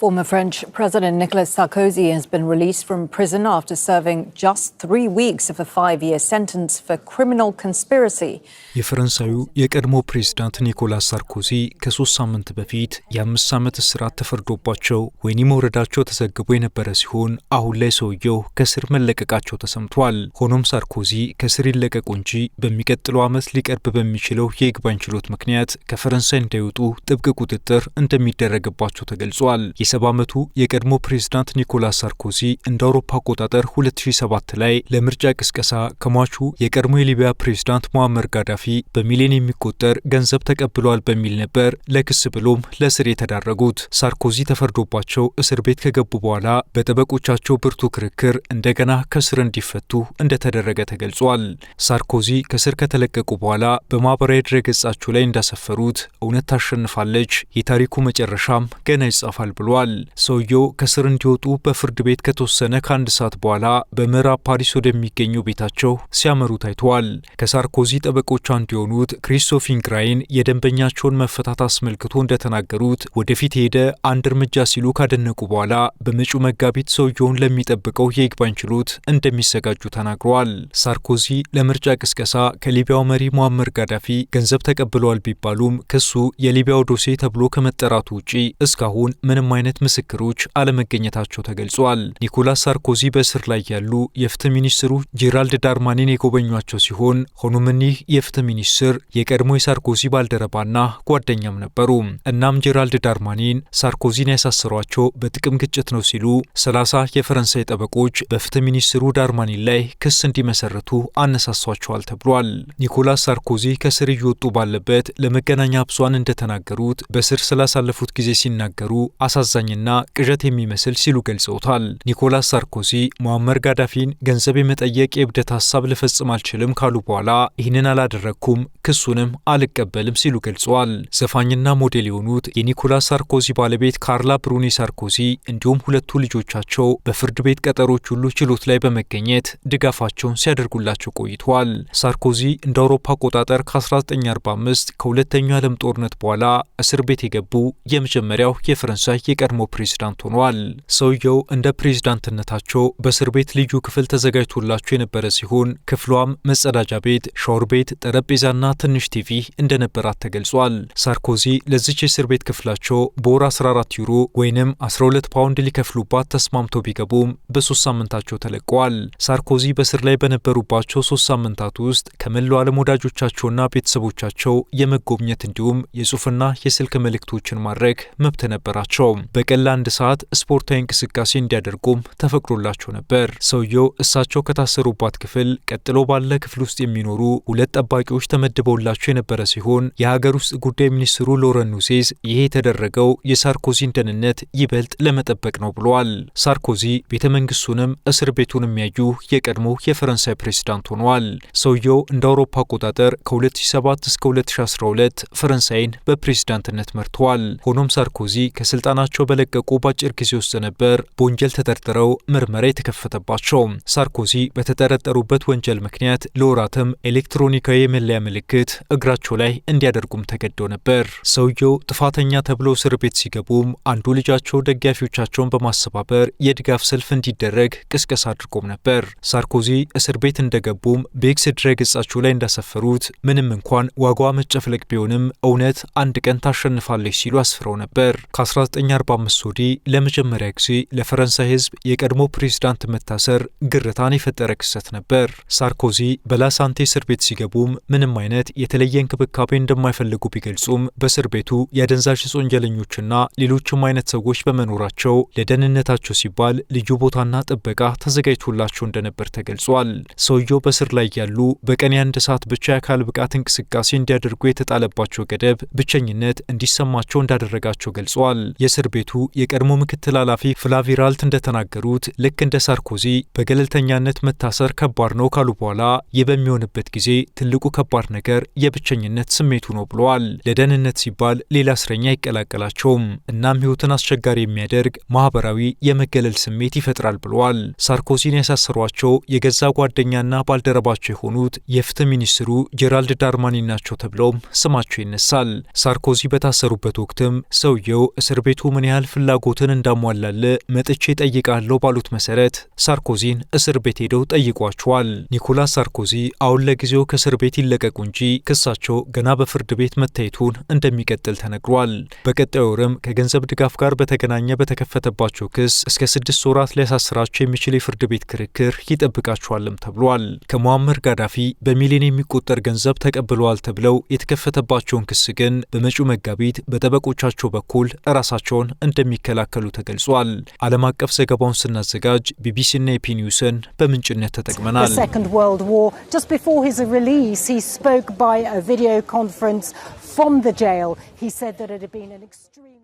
Former French President Nicolas Sarkozy has been released from prison after serving just 3 weeks of a 5-year sentence for criminal conspiracy. የፈረንሳዩ የቀድሞ ፕሬዝዳንት ኒኮላስ ሳርኮዚ ከ3 ሳምንት በፊት የ5 ዓመት እስራት ተፈርዶባቸው ወህኒ መውረዳቸው ተዘግቦ የነበረ ሲሆን አሁን ላይ ሰውየው ከእስር መለቀቃቸው ተሰምቷል። ሆኖም ሳርኮዚ ከእስር ይለቀቁ እንጂ በሚቀጥለው ዓመት ሊቀርብ በሚችለው የይግባኝ ችሎት ምክንያት ከፈረንሳይ እንዳይወጡ ጥብቅ ቁጥጥር እንደሚደረግባቸው ተገልጿል። የ70 ዓመቱ የቀድሞ ፕሬዝዳንት ኒኮላስ ሳርኮዚ እንደ አውሮፓ አቆጣጠር 2007 ላይ ለምርጫ ቅስቀሳ ከሟቹ የቀድሞ የሊቢያ ፕሬዝዳንት ሙአመር ጋዳፊ በሚሊዮን የሚቆጠር ገንዘብ ተቀብለዋል በሚል ነበር ለክስ ብሎም ለእስር የተዳረጉት። ሳርኮዚ ተፈርዶባቸው እስር ቤት ከገቡ በኋላ በጠበቆቻቸው ብርቱ ክርክር እንደገና ከእስር እንዲፈቱ እንደተደረገ ተገልጿል። ሳርኮዚ ከእስር ከተለቀቁ በኋላ በማህበራዊ ድረገጻቸው ላይ እንዳሰፈሩት "እውነት ታሸንፋለች፣ የታሪኩ መጨረሻም ገና ይጻፋል" ብለዋል። ሰውየው ከእስር እንዲወጡ በፍርድ ቤት ከተወሰነ ከአንድ ሰዓት በኋላ በምዕራብ ፓሪስ ወደሚገኘው ቤታቸው ሲያመሩ ታይተዋል። ከሳርኮዚ ጠበቆች አንዱ የሆኑት ክሪስቶፍ ኢንግራይን የደንበኛቸውን መፈታት አስመልክቶ እንደተናገሩት "ወደፊት የሄደ አንድ እርምጃ" ሲሉ ካደነቁ በኋላ በመጪው መጋቢት ሰውየውን ለሚጠብቀው የይግባኝ ችሎት እንደሚዘጋጁ ተናግረዋል። ሳርኮዚ ለምርጫ ቅስቀሳ ከሊቢያው መሪ ሙአመር ጋዳፊ ገንዘብ ተቀብለዋል ቢባሉም ክሱ የሊቢያው ዶሴ ተብሎ ከመጠራቱ ውጪ እስካሁን ምንም አይነት ምስክሮች አለመገኘታቸው ተገልጿል። ኒኮላስ ሳርኮዚ በእስር ላይ እያሉ የፍትህ ሚኒስትሩ ጄራልድ ዳርማኒን የጎበኟቸው ሲሆን ሆኖም እኒህ የፍትህ ሚኒስትር የቀድሞ የሳርኮዚ ባልደረባና ጓደኛም ነበሩ። እናም ጄራልድ ዳርማኒን ሳርኮዚን ያሳሰሯቸው በጥቅም ግጭት ነው ሲሉ 30 የፈረንሳይ ጠበቆች በፍትህ ሚኒስትሩ ዳርማኒን ላይ ክስ እንዲመሰርቱ አነሳሷቸዋል ተብሏል። ኒኮላስ ሳርኮዚ ከእስር እየወጡ ባለበት ለመገናኛ ብዙሃን እንደተናገሩት በእስር ስላሳለፉት ጊዜ ሲናገሩ አሳዛኝና ቅዠት የሚመስል ሲሉ ገልጸውታል። ኒኮላስ ሳርኮዚ ሙአመር ጋዳፊን ገንዘብ የመጠየቅ የእብደት ሀሳብ ልፈጽም አልችልም ካሉ በኋላ "ይህንን አላደረግኩም፣ ክሱንም አልቀበልም" ሲሉ ገልጸዋል። ዘፋኝና ሞዴል የሆኑት የኒኮላስ ሳርኮዚ ባለቤት ካርላ ብሩኒ ሳርኮዚ እንዲሁም ሁለቱ ልጆቻቸው በፍርድ ቤት ቀጠሮች ሁሉ ችሎት ላይ በመገኘት ድጋፋቸውን ሲያደርጉላቸው ቆይተዋል። ሳርኮዚ እንደ አውሮፓ አቆጣጠር ከ1945 ከሁለተኛው ዓለም ጦርነት በኋላ እስር ቤት የገቡ የመጀመሪያው የፈረንሳይ የቀድሞ ፕሬዝዳንት ሆነዋል። ሰውየው እንደ ፕሬዝዳንትነታቸው በእስር ቤት ልዩ ክፍል ተዘጋጅቶላቸው የነበረ ሲሆን ክፍሏም መጸዳጃ ቤት፣ ሻወር ቤት፣ ጠረጴዛና ትንሽ ቲቪ እንደነበራት ተገልጿል። ሳርኮዚ ለዚች የእስር ቤት ክፍላቸው በወር 14 ዩሮ ወይንም 12 ፓውንድ ሊከፍሉባት ተስማምተው ቢገቡም በ3 ሳምንታቸው ተለቀዋል። ሳርኮዚ በእስር ላይ በነበሩባቸው 3 ሳምንታት ውስጥ ከመላው ዓለም ወዳጆቻቸውና ቤተሰቦቻቸው የመጎብኘት እንዲሁም የጽሁፍና የስልክ መልእክቶችን ማድረግ መብት ነበራቸው። በቀን ለአንድ ሰዓት ስፖርታዊ እንቅስቃሴ እንዲያደርጉም ተፈቅዶላቸው ነበር። ሰውየው እሳቸው ከታሰሩባት ክፍል ቀጥሎ ባለ ክፍል ውስጥ የሚኖሩ ሁለት ጠባቂዎች ተመድበውላቸው የነበረ ሲሆን የሀገር ውስጥ ጉዳይ ሚኒስትሩ ሎረን ኑሴዝ ይሄ የተደረገው የሳርኮዚን ደህንነት ይበልጥ ለመጠበቅ ነው ብለዋል። ሳርኮዚ ቤተ መንግስቱንም እስር ቤቱንም ያዩ የቀድሞ የፈረንሳይ ፕሬዚዳንት ሆነዋል። ሰውየው እንደ አውሮፓ አቆጣጠር ከ2007 እስከ 2012 ፈረንሳይን በፕሬዚዳንትነት መርተዋል። ሆኖም ሳርኮዚ ከስልጣናቸው በለቀቁ በአጭር ጊዜ ውስጥ ነበር በወንጀል ተጠርጥረው ምርመራ የተከፈተባቸው። ሳርኮዚ በተጠረጠሩበት ወንጀል ምክንያት ለወራትም ኤሌክትሮኒካዊ የመለያ ምልክት እግራቸው ላይ እንዲያደርጉም ተገደው ነበር። ሰውየው ጥፋተኛ ተብለው እስር ቤት ሲገቡም አንዱ ልጃቸው ደጋፊዎቻቸውን በማስተባበር የድጋፍ ሰልፍ እንዲደረግ ቅስቀሳ አድርጎም ነበር። ሳርኮዚ እስር ቤት እንደገቡም በኤክስ ድረገጻቸው ላይ እንዳሰፈሩት "ምንም እንኳን ዋጋዋ መጨፍለቅ ቢሆንም እውነት አንድ ቀን ታሸንፋለች" ሲሉ አስፍረው ነበር። ከ1945 ወዲህ ለመጀመሪያ ጊዜ ለፈረንሳይ ሕዝብ የቀድሞ ፕሬዝዳንት መታሰር ግርታን የፈጠረ ክስተት ነበር። ሳርኮዚ በላሳንቴ እስር ቤት ሲገቡም ምንም አይነት የተለየ እንክብካቤ እንደማይፈልጉ ቢገልጹም በእስር ቤቱ የአደንዛዥ እጽ ወንጀለኞችና ሌሎችም አይነት ሰዎች በመኖራቸው ለደህንነታቸው ሲባል ልዩ ቦታና ጥበቃ ተዘጋጅቶላቸው እንደነበር ተገልጿል። ሰውየው በእስር ላይ እያሉ በቀን የአንድ ሰዓት ብቻ የአካል ብቃት እንቅስቃሴ እንዲያደርጉ የተጣለባቸው ገደብ ብቸኝነት እንዲሰማቸው እንዳደረጋቸው ገልጸዋል። የእስር ቤቱ የቀድሞ ምክትል ኃላፊ ፍላቪራልት እንደተናገሩት ልክ እንደ ሳርኮዚ በገለልተኛነት መታሰር ከባድ ነው ካሉ በኋላ ይህ በሚሆንበት ጊዜ ትልቁ ከባድ ነገር የብቸኝነት ስሜቱ ነው ብለዋል። ለደህንነት ሲባል ሌላ እስረኛ አይቀላቀላቸውም። እናም ሕይወትን አስቸጋሪ የሚያደርግ ማህበራዊ የመገለል ስሜት ይፈጥራል ብለዋል። ሳርኮዚን ያሳሰሯቸው የገዛ ጓደኛና ባልደረባቸው የሆኑት የፍትህ ሚኒስትሩ ጄራልድ ዳርማኒን ናቸው ተብለውም ስማቸው ይነሳል። ሳርኮዚ በታሰሩበት ወቅትም ሰውየው እስር ቤቱ ምን ያህል ያህል ፍላጎትን እንዳሟላልህ መጥቼ እጠይቃለሁ ባሉት መሰረት ሳርኮዚን እስር ቤት ሄደው ጠይቋቸዋል። ኒኮላስ ሳርኮዚ አሁን ለጊዜው ከእስር ቤት ይለቀቁ እንጂ ክሳቸው ገና በፍርድ ቤት መታየቱን እንደሚቀጥል ተነግሯል። በቀጣዩ ወርም ከገንዘብ ድጋፍ ጋር በተገናኘ በተከፈተባቸው ክስ እስከ 6 ወራት ሊያሳስራቸው የሚችል የፍርድ ቤት ክርክር ይጠብቃቸዋልም ተብሏል። ከሙአመር ጋዳፊ በሚሊዮን የሚቆጠር ገንዘብ ተቀብለዋል ተብለው የተከፈተባቸውን ክስ ግን በመጪው መጋቢት በጠበቆቻቸው በኩል ራሳቸውን እንደሚከላከሉ ተገልጿል። ዓለም አቀፍ ዘገባውን ስናዘጋጅ ቢቢሲና ኤፒ ኒውስን በምንጭነት ተጠቅመናል። The Second World War. Just before his release, he spoke by a video conference from the jail. He said that it had been an extremely